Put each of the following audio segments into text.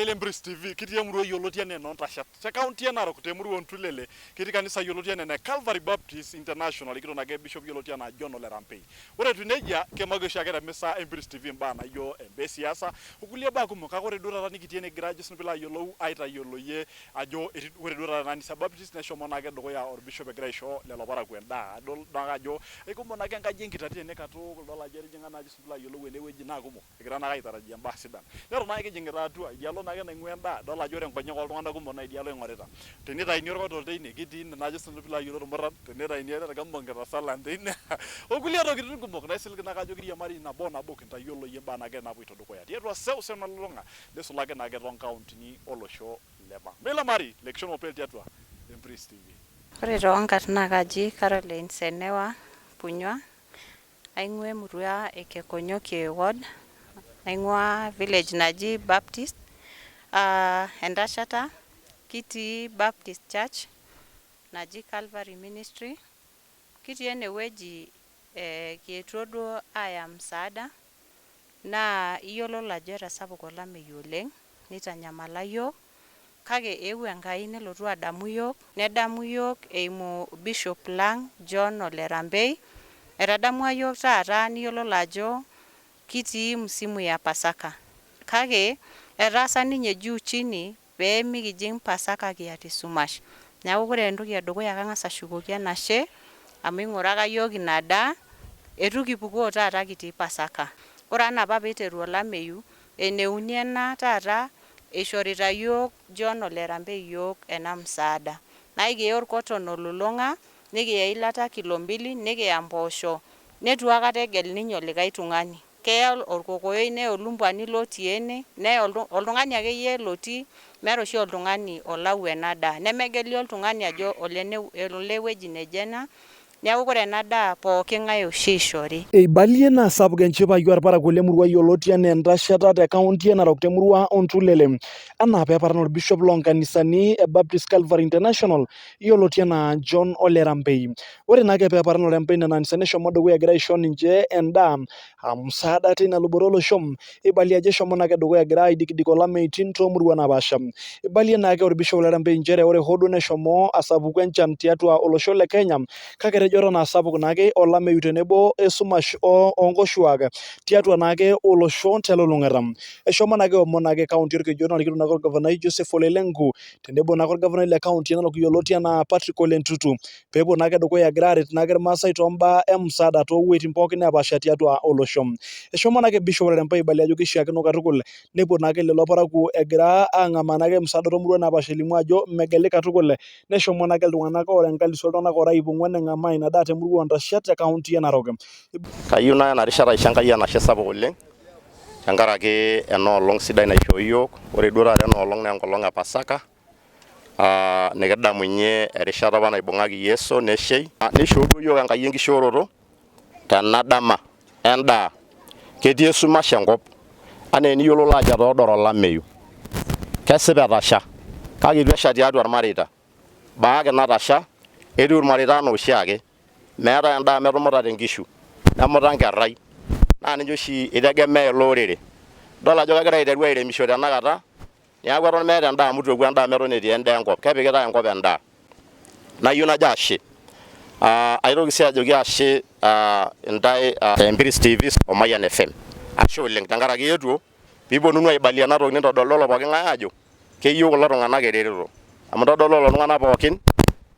Olmarei le Mpiris TV, kitii emurua yioloti enaa enoo Ntashat te kaunti e Narok te murua oo Ntulele, ketii kanisa yioloti enaa ene Calvary Baptist International erikito naake Bishop yioloti enaa John Ole Rambei. Ore etiu nejia, kiimaki oshiake te misa e Mpiris TV imbaa naijo imbaa e siasa o kulie baa kumok kake ore duo taata nikitii ene kigira ajo sinanu piilo ayiolou aitayioloyie ajo ore duo taata ena anisa e Baptist neshomo naake dukuya olbishop egira aisho lelo parakuo endaa. Adol naake ajo eikumok naake enkaji enkitati tene katukul idol ajo etijing'a naa ajo sinanu piilo ayiolou ene wueji naa kumok. Egira naake aitarajia imbaa sidan. Neton naake kijing'ita atua, idialo naake naing'ua endaa, idol ajo ore nkonyek ooltung'anak kumok naa idialo eing'orita. Tenitaini orkotol teine, ketii ine naa ajo sinanu piilo ayiolou irmurran, tenitaini irkamonkita salan teine o kulie tokitin kumok. Naisilig naake ajo kiriamari nabo o nabo kintayiolo iyie imbaa naagira naapuoito dukuya tiatua seuseu nalulung'a neisulaki naake too nkauntini olosho le maa. Meiliamari Lekishon Mopel tiatua Empiris TV. Ore too nkarn naa kaji Caroline Senewa Punyua. Aing'ua emurua e Kekonyokie ward, naing'ua village naji Baptist, Entashata, kitii Baptist church naji Calvary ministry, kitii enewueji kietuo duo aaya msaada, naa iyiololo ajo etasapuka olameyu oleng' neitanyamala iyiook. Kake eewuo Enkai nelotu adamu iyiook, nedamu iyiook eimu Bishop lang John Ole Rambei, etadamua iyiook taata niyiololo ajo kitii msimu ya pasaka. Kake etaasa ninye juu chini pee mikijing pasaka kiata esumash. Neeku ore entoki e dukuya kang'as ashukoki enashe amu ing'uraka iyiook ina daa, eitu kipukoo taata kitii pasaka. Ore anaa apa peiteru olameyu, ene uni ena taata Eishorita iyiook John Ole Rambei iyiook ena msaada. Naa ekiya orkoton olulung'a, nikiya eilata kilo mbili, nikiya mpoosho, neitu aikata egel ninye olikae tung'ani. Keya olkokoyoi neya olumbwani lotii ene, neya oltung'ani akeyie lotii, meeta oshi oltung'ani olau ena daa. Nemegeli oltung'ani ajo olewueji neje ena, Neeku ore ena daa pooki ng'ae oshi eishori. Eibalie naa sapuk enchipai oolparakuo lemurua yioloti anaa Entashata te kaunti e Narok temurua o Ntulele anaa peeparan olbishop loo nkanisani e Baptist Calvary International yioloti anaa John Ole Rambei. Ore naake peeparan Ole Rambei nena anisani eshomo dukuya egira aisho ninche endaa aa musaada teina luboto olosho. Eibalie ajo eshomo naake dukuya egira aidikidik olameitin toomuruan napaasha. Eibalie naake olbishop Ole Rambei nchere ore hoo duo neshomo asapuku enchan tiatua olosho le Kenya kake etejo eton aa sapuk naake olameyu tenebo esumash oonkoshuak tiatua naake olosho telulung'ata. Eshomo naake aomon naake kaunti olkijio narikito naake olgavanai Joseph Ole Lenku tenebo naake olgavanai le kaunti e Narok yioloti anaa Patrick Ole Ntutu peepuo naake dukuya egira aret naake Irmaasai toombaa e msaada toowueitin pookin neepaasha tiatua olosho. Eshomo naake Bishop Ole Rempei aibalie ajo keishiakino katukul nepuo naake lelo parakuo egira ang'amaa naake msaada toomuruan napaasha elimu ajo megeli katukul neshomo naake iltung'anak oora enkalisu oltung'anak oora iip ong'uan eng'amaa ina daa temurua oo Ntashat te kaunti e Narok. Kayieu naya ena rishata aisho Enkai enashe sapuk oleng tenkaraki ena olong sidai naishoo iyiook. Ore duo taata ena olong naa enkolong e pasaka aa nikidamunye erishata apa naibung'aki Yesu neshei. Neishoo duo iyiook Enkai enkishooroto tena dama endaa. Ketii esumash enkop anaa eniyiololo ajo etoodora olameyu. Kesipa etasha kake eitu esha tiatua irmareita, baake natasha etiu irmareita anaa oshiake. Meetae endaa amu etumutate inkishu, nemuta nkerrai naa ninche oshi itegemea ele orere. Idol ajo kegira aiteru airemisho tenakata Neaku eton meeta endaa amu eitu eoku endaa amu eton etii endaa enkop, kepikitai enkop endaa. Nayieu najo ashe. Aitoki sii ajoki ashe intae Empiris TV o Mayian FM. Ashe oleng tenkaraki ietuo piiponunu aibalie ena toki nintodoldolo pooki ng'ae aajo keyieu kulo tung'anak eretoto. Amu intodololo iltung'anak pookin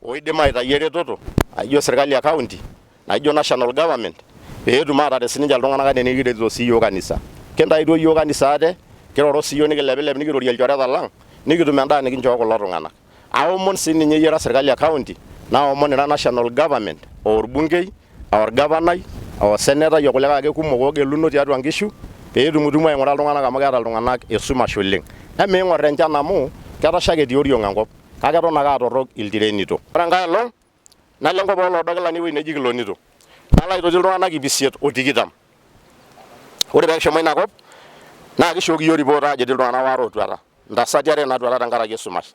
oidim aitayu eretoto naijo serkali e county naijo national government pee etum aataret sininche iltung'anak anaa enikiretito sii iyiook kanisa. Kintaituo iyiook kanisa ate, kiroro sii iyiook nikilepilep nikirorie ilchoreta lang nikitum endaa nikinchoo kulo tung'anak. Aomon sii ninye iyie ira serkali e county naomon ira national government aa orbungei, aa orgavanai, aa osenetai okulikae ake kumok oogeluno tiatua nkishu pee etumutumu aing'ura iltung'anak amu keeta iltung'anak esumash oleng. Emiing'or enchan amu ketasha ake etii oriong enkop kake eton ake aa torrok iltirenito. Ore enkae olong nalo enkop oo Loodo-Kilani ewueji neji Kilonito, nalo aitoti iltung'anak ip isiet o tikitam. Ore pee kishomo ina kop naa kishooki iyiook report aajo etii iltung'anak waare ootuata. Ntasati are naatuata tenkaraki esumash.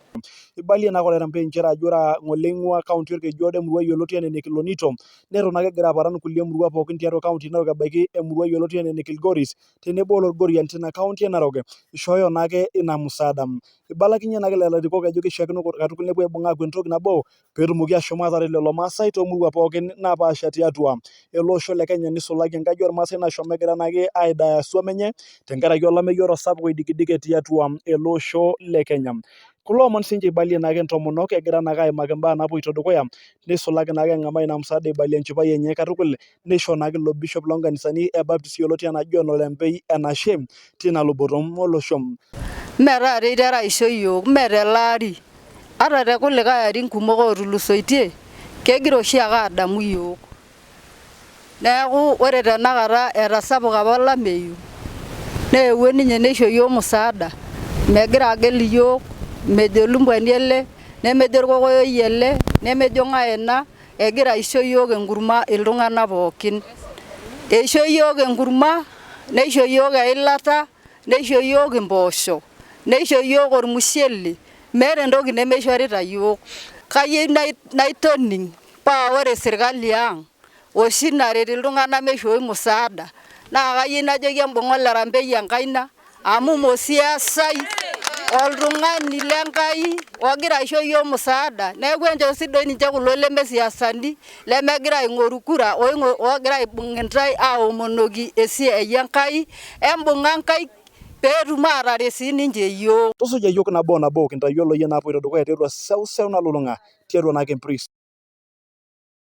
Eibalie naake Ole Rempei nchere ajo ore ng'ole eing'ua kaunti Olkejuado emurua yioloti anaa ene Kilonito neton ake egira aparan kulie murua pookin tiatua kaunti Narok ebaiki emurua yioloti anaa ene Kilgoris tenebo Olorgorian tina kaunti e Narok ishooyo naake ina musaada. Ibalakinye naake lelo arikok ajo keishiakino katukul nepuo aibung'a aaku entoki nabo peetumoki ashom ataret lelo Maasai toomurua pookin napaasha tiatua ele osho le Kenya nisulaki enkaji ormaasai nashomo egira naake aidaya swam enye tenkaraki olameyu oro sapuk oidikidike tiatua ele osho le Kenya. Kulo omon sinche eibalie naake intomonok egira naake aimaki imbaa napoito dukuya neisulaki naake eng'amaa ina msaada eibalie enchipai enye katukul neisho naake ilo bishop loonkanisani e Baptist yioloti anaa John Ole Mpei enashe tina luboto olosho. Mme taata eitera aisho iyiook, mme tele ari, ata te kulikae arin kumok ootulusoitie, kegira oshiake adamu iyiook. Neeku ore tenakata etasapuka apa olameyu, neewuo ninye neisho iyiook musaada, megira agel iyiook, mejo olumbwani ele, nemejo orkokoyoi ele, nemejo ng'ae ina, egira aisho iyiook enkurma iltung'anak pookin. Eisho iyiook enkurma, neisho iyiook eilata, neisho iyiook impoosho, neisho iyiook ormushele, meeta entoki nemeishorita iyiook. Kayieu naitoning paa ore sirkali ang oshi naret iltung'anak meishooi musaada naa kayieu najoki embung'a Ole Rambei enkaina amu mme osiasai oltung'ani le Nkai ogira aisho iyiook musaada neeku enchoo sii doi ninche kulo leme siasani lemegira aing'oru kura oogira aibung intae aomonoki esiai Enkai embung'a nkaik peetum aataret sii ninche iyiook. Tusuja iyiook nabo o nabo kintayiolo iyie naapoito dukuya tiatua seuseu nalulung'a tiatua naake Empriest.